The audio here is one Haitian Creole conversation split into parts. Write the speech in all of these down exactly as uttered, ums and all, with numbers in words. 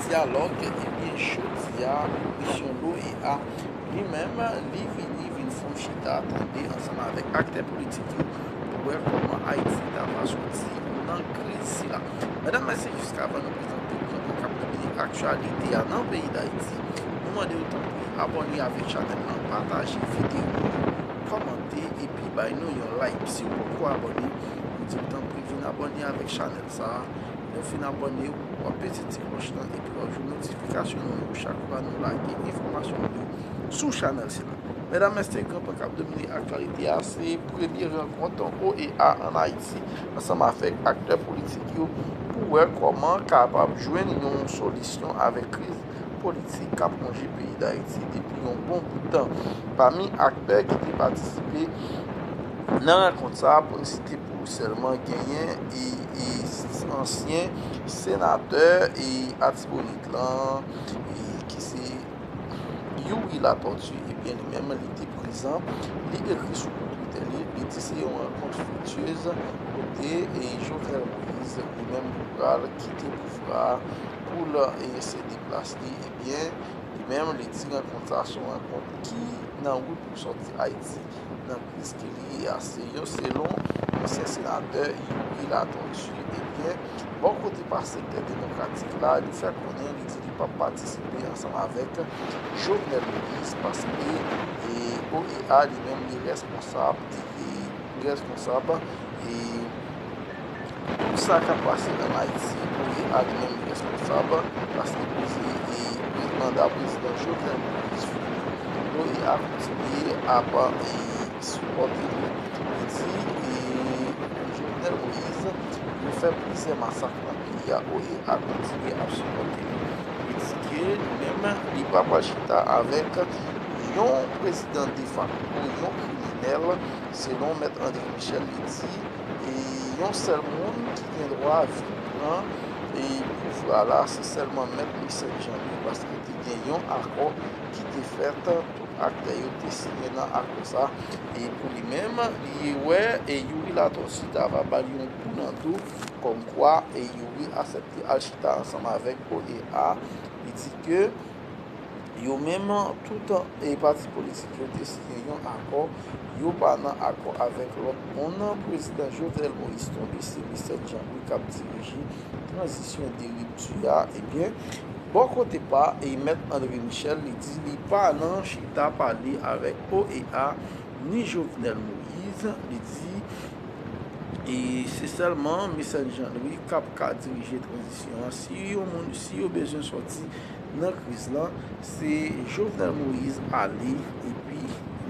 dyalòg, ebyen, jodi a, komisyon l'OEA, li menm, li vini, vin fè yon chita tande ansanm avèk aktè politik yo pou wè kòman Ayiti ta va soti nan kriz sila. Medam, mesye, jiskavan nou prezante w gran pwen k ap domine aktyalite a nan peyi Dayiti, nou mande w tanpri abòne avèk chanèl lan, pataje videyo, kòmante epi bay nou yon like. Si w poko abòne, nou di w tanpri vin abòne avèk chanèl sa a. Lè w fin abòne, w ap peze ti klòch lan epi w ap jwenn notifikasyon nou yo chak fwa nou lage enfòmasyon nou yo sou chanèl sila. Medam, mesye, gran pwen k ap domine aktyalite a, se premye rankont OEA ann Ayiti ansanm avèk aktè politik yo pou wè kòman kapab jwenn yon solisyon avèk kriz politik k ap wonje peyi Dayiti depi yon bon bout tan. Pami aktè ki te patisipe nan rankont sa a, pou n site pou sèlman genyen e, e ansyen senatè e Atibonit lan, e ki se Youri Latortue, ebyen, li menm, li te prezan, li ekri sou kont Twitter li, li di se yon rankont friktyez kote e Jovenel Moïse, li menm, li pral kite pouvwa a pou l e sede plas li, ebyen, li menm, li di rankont sa se yon rankont ki nan wout pou sòti Ayiti nan kriz ke li ye a. Se yon, selon ansyen senatè Youri Latortue, ebyen, bò kote pa sektè demokratik la, li fè konnen, li di li p ap patisipe ansanm avèk Jovenel Moïse paske e OEA li menm li responsab, li, li responsab e pou sa k ap pase ann Ayiti, OEA li menm li responsab paske pou se e manda prezidan Jovenel Moïse fini, OEA kontinye ap e sipòte li. Li di e Jovenel Moïse, yo fè plizyè masak nan peyi a, OEA kontinye ap sipòte li. Li di ke li menm, li pa pral chita avèk yon prezidan defakto, yon kriminèl, selon Mèt André Michel, li di, e yon sèl moun ki gen dwa vin pran e pouvwa la, se sèlman Mèt Michel Jean-Louis, paske te gen yon akò ki te fèt, tout aktè yo te siyen nan akò sa. E pou li menm, li wè e Youri Latortue ta va ba l yon kou nan do, kòmkwa e Youri aksepte al chita ansanm avèk OEA. Li di ke yo menm, tout e pati politik yo te siyen yon akò, yo pa nan akò avèk lòt moun. Prezidan Jovenel Moïse tonbe, se Michel Jean-Louis k ap dirije tranzisyon de ripti a. Ebyen, bò kote pa e Mèt André Michel, li di li pa nan chita pale avèk OEA ni Jovenel Moïse. Li di e se sèlman Michel Jean-Louis k ap ka dirije tranzisyon an. Si yon moun, si yo bezwen sòti nan kriz lan, se Jovenel Moïse ale epi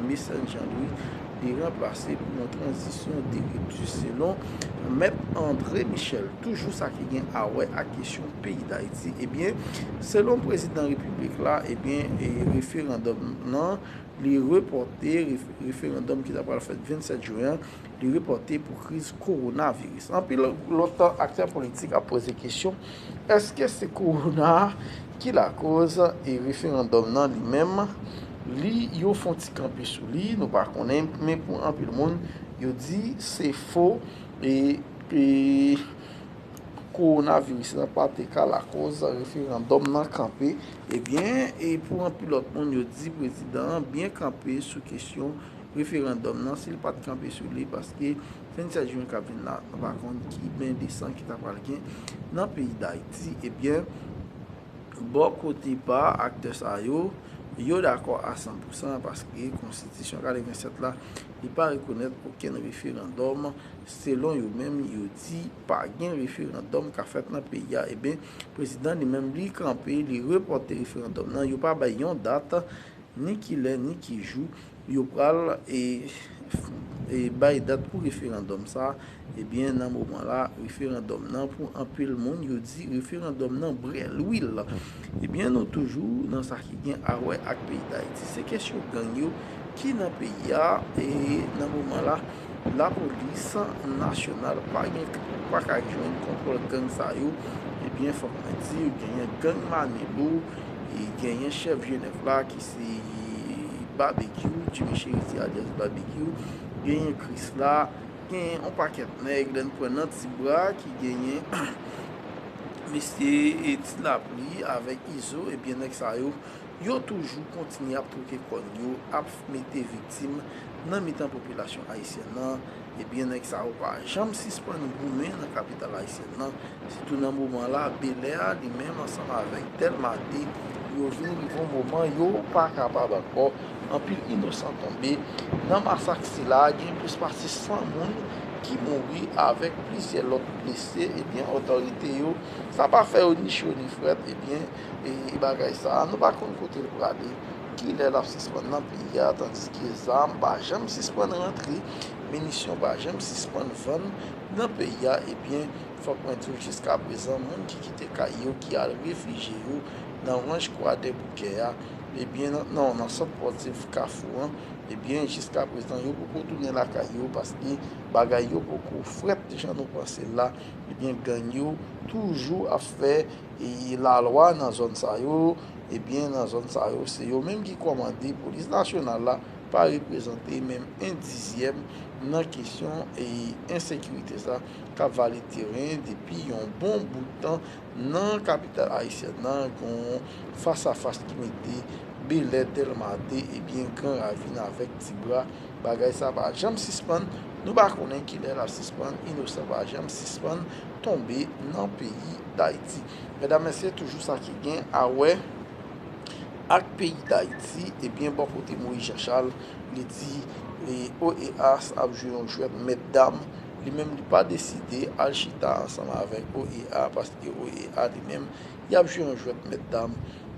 Michel Jean-Louis li ranplase pou yon tranzisyon de ripti, selon Mèt André Michel. Toujou sa ki gen a wè ak kesyon peyi Dayiti, ebyen, selon prezidan repiblik la, ebyen, e referandòm nan, li repòte, ref-, referandòm ki ta pral fèt vennsèt jen an, li repòte pou kriz kowonaviris. Anpil lòt aktè politik ap poze kesyon, èske se kowona ki lakoz e referandòm nan li menm, li, yo fè yon ti kanpe sou li, nou pa konnen, men pou anpil moun, yo di se fo e, e kowonaviris lan pa te ka lakoz referandòm nan kanpe. Ebyen, e pou anpil lòt moun, yo di prezidan an byen kanpe sou kesyon referandòm nan, si l pa t kanpe sou li, paske vennsèt jen k ap vin la, nou pa konn ki ben de san ki ta pral gen nan peyi Dayiti. Ebyen, bò kote pa aktè sa yo, yo dakò a san pou san paske konstitisyon katrevennsèt la, li pa rekonèt okenn referandòm. Selon yo menm, yo di pa gen referandòm k ap fèt nan peyi a. Ebyen, prezidan li menm, li kanpe, li repòte referandòm nan. Yo pa bay yon dat, ni ki lè, ni ki jou yo pral e, e bay dat pou referandòm sa. Ebyen, nan moman la, referandòm nan, pou anpil moun, yo di referandòm nan bwè lwil. Ebyen, nou toujou nan sa ki gen a wè ak peyi Dayiti. Se kesyon gang yo ki nan peyi a, e nan moman la, lapolis nasyonal pa gen, pa ka jwenn kontwòl gang sa yo. Ebyen, fòk mwen di, genyen gang Manelo, e genyen chèf Jenèf la ki se Babekyou, Jimmy Chérizier alyas Babekyou, genyen Krisla, genyen yon pakèt nèg, lè n pran nan ti bra ki genyen Mesye, e, Ti Lapli avèk Izo, ebyen, nèg sa yo, yo toujou kontinye ap twoke kòn yo, ap mete viktim nan mitan popilasyon ayisyèn nan. Ebyen, nèg sa yo pa janm sispann goumen nan kapital ayisyèn nan. Sitou nan moman la, Belè a, li menm, ansanm avèk Dèlma de, yo vin rive yon moman, yo pa kapab ankò. Anpil inosan tonbe nan masak sila. Gen plis pase san moun ki mouri avèk plizyè lòt blese. Ebyen, otòrite yo, sa pa fè yo ni cho ni frèt. Ebyen, e, e bagay sa a, nou pa konn kote l prale, kilè l ap sispann nan peyi a, tandiske zam pa janm sispann rantre, minisyon pa janm sispann vann nan peyi a. Ebyen, fòk mwen di w, jiska prezan, moun ki kite kay yo, ki al refijye yo nan Ranch Kwadèboukè a, ebyen, nan, non, nan sant pòtif Kafou an, ebyen, jiska prezan, yo poko tounen lakay yo, paske bagay yo poko frèt jan nou panse l la. Ebyen, gang yo toujou ap fè, e, lalwa nan zòn sa yo. Ebyen, nan zòn sa yo, se yo menm ki kòmande. Polis nasyonal la pa reprezante menm en dizyèm nan kesyon, e, ensekirite sa k ap vale teren depi yon bon bout tan nan kapital ayisyèn nan. Gon fas a fas ki mete Belè, Dèlma de, ebyen, Gran Ravin avèk Ti Bra. Bagay sa pa janm sispann. Nou pa konnen kilè l ap sispann. Inosan pa janm sispann tonbe nan peyi Dayiti. Medam, mesye, toujou sa ki gen a wè ak peyi Dayiti, ebyen, bò kote Moïse Jean Charles, li di, e, O E A ap jwe yon jwèt mèt dam. Li menm, li pa deside al chita ansanm avèk O E A, paske O E A li menm, y ap jwe yon jwèt mèt dam.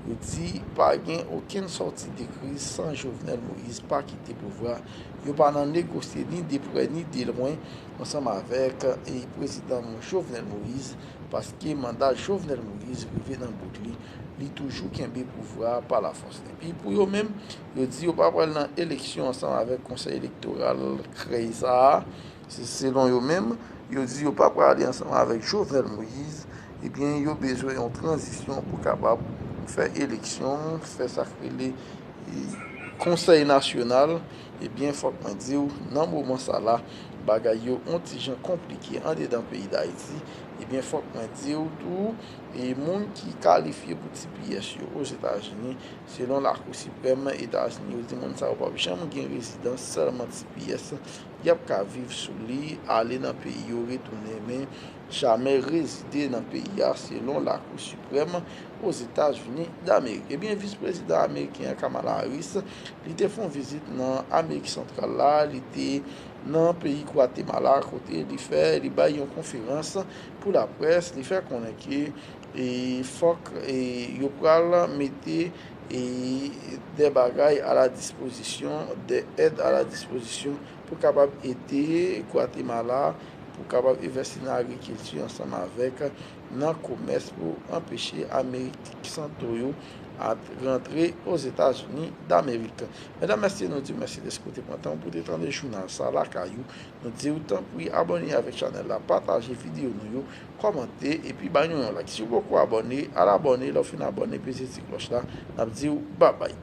Yo di pa gen okenn sòti de kriz san Jovenel Moïse pa kite pouvwa. Yo pa nan negosye ni de prè ni de lwen ansanm avèk, e, prezidan Jovenel Moïse, paske manda Jovenel Moïse rive nan bout li. Li toujou kenbe pouvwa a pa lafòs. Epi pou yo menm, yo di yo pa pral nan eleksyon ansanm avèk konsèy elektoral krèy sa a. Se selon yo menm, yo di yo pa prale ansanm avèk Jovenel Moïse. Ebyen, yo bezwen yon tranzisyon pou kapab fè eleksyon, fè sa k rele, e, konsèy nasyonal. Ebyen, fòk mwen di w, nan moman sa la, bagay yo on ti jan konplike andedan peyi Dayiti. Ebyen, fòk mwen di w tou, e, moun ki kalifye pou T P S yo Ozetazini, selon Lakou Siprèm Etazini, yo di moun sa yo p ap janm gen rezidans, sèlman T P S y ap ka viv sou li, ale nan peyi yo, retounen, men jamè rezide nan peyi a, selon Lakou Siprèm Ozetazini Damerik. Ebyen, vis prezidan ameriken an, Kamala Harris, li te fè yon vizit nan Amerik Santral la, li te nan peyi Gwatemala, kote li fè, li bay yon konferans pou laprès, li fè konnen ke, e, fòk, e, yo pral mete, e, de bagay a la dispozisyon, de èd a la dispozisyon pou kapab ede Gwatemala, pou kapab envèsti nan agrikilti ansanm avèk nan komès pou anpeche Amerik Santo yo a rantre Ozetazini Damerik. Medam, mesye, nou di w mèsi dèske w te pran tan pou te tande jounal sa lakay ou. Nou di w tanpri abòne avèk chanèl la, pataje videyo nou yo, kòmante, epi ba nou yon like. Si w poko abòne, al abòne, lè w fin abòne, peze ti klòch la. N ap di w babay.